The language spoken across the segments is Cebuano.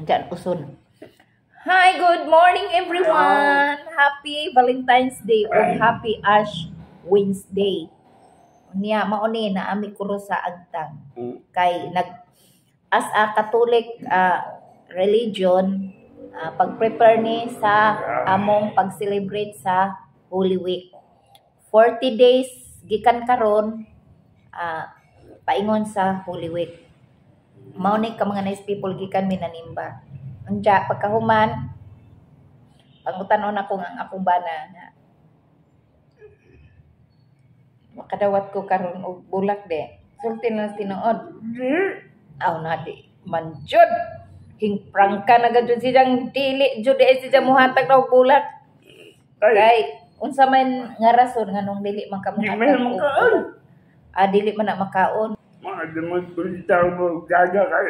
Diyan uson. Hi, good morning, everyone. Happy Valentine's Day or happy Ash Wednesday. Unya mao ni naa mi kuro sa agtang kay nag as a Catholic religion, pag-prepare ni sa among pag-celebrate sa Holy Week. 40 days gikan karon paingon sa Holy Week. Mao ni ka mga nice people, gikan mi nanimba. Unya pagkahuman, pangutanon ako nga ang akong bana nga makadawat ko karon og bulak de. Sulti na tinuod. Di. Aw na di man jud. Hingprangka na gud siyang dili jud eh siya muhatag og bulak. Ay, Kay unsa man nga rason nganong dili man ka di muhatag man og makaon. bulak? Ah, dili man na makaon. Mga damag kulitaw mo gaga kay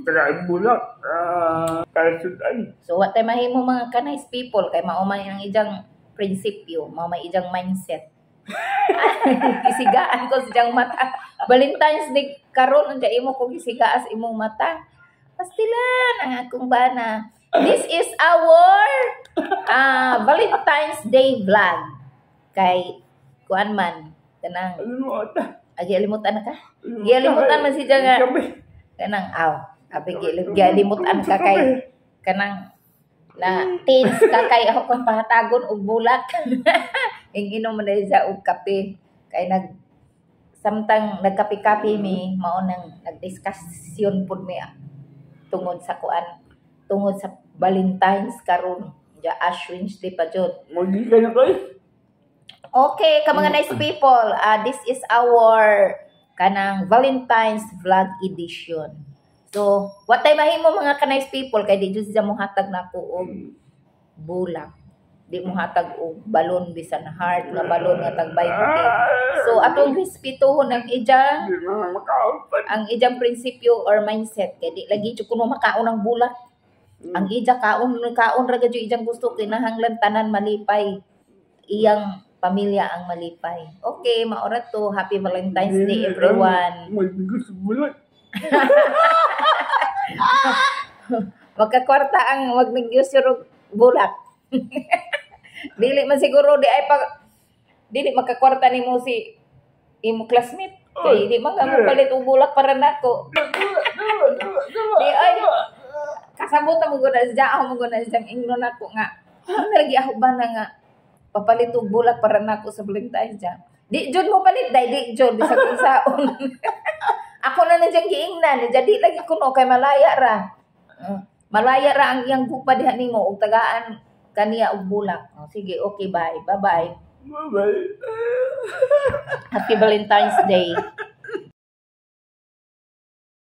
pagkain bulak. Ah, kasudan. So what tay mahimo, mga ka-nice people, kay mao man ang ijang prinsipyo, mao may ijang mindset. Gisigaan ko sa iyang mata. Valentine's Day karon, unsa imo ko gisigaas imong mata. Pastilan ang akong bana. This is our Valentine's Day vlog. Kay kuan man kanang Ano mo ata? Agi limutan na ka? Gialimutan man siya nga kanang aw. Abi gialimutan ka kay kanang na teens ka kay ako kang pahatagon og bulak. Ing inom man dahil siya og kape kay nag samtang nagkape-kape mi, mao nang nagdiskusyon pud mi tungod sa kuan, tungod sa Valentine's karon ja, Ash Wednesday pa jud. Magi ka na kayo. Okay, ka mga nice people, this is our kanang Valentine's vlog edition. So, what tay mahimo, mga ka nice people, kay di jud siya mohatag nako og bulak. Di mo hatag og balon, bisan heart nga balon nga tag 20. So, atong respetuhon ang ijang Di mga makaupan. Ang ijang prinsipyo or mindset kay di lagi jud kuno makaon ang bulak. Ang ija kaon kaon ra gyud ijang gusto, kinahanglan tanan malipay. Iyang pamilya ang malipay. Okay, maora to. Happy Valentine's Day, everyone. May gusto bulak. Magkakwarta ang magnegosyo og bulak. Dili man siguro di ay pag dili magkakwarta nimo si imo classmate. Kay di man nga mo palit og bulak para nako. Di ay kasabot na mo gud siya, ako mo gud siyang ingnon nako nga. Ano lagi ako ba na nga papalit og bulak para nako sa Valentine's dyan. Di jud mo palit dai, di jud bisag unsaon. Ako na na diyang giingnan, jadi lagi kuno kay malaya ra. Malaya ra ang iyang gupa diha nimo og tagaan kaniya og bulak. Oh, sige, okay, bye. Bye-bye. Bye-bye. Happy Valentine's Day.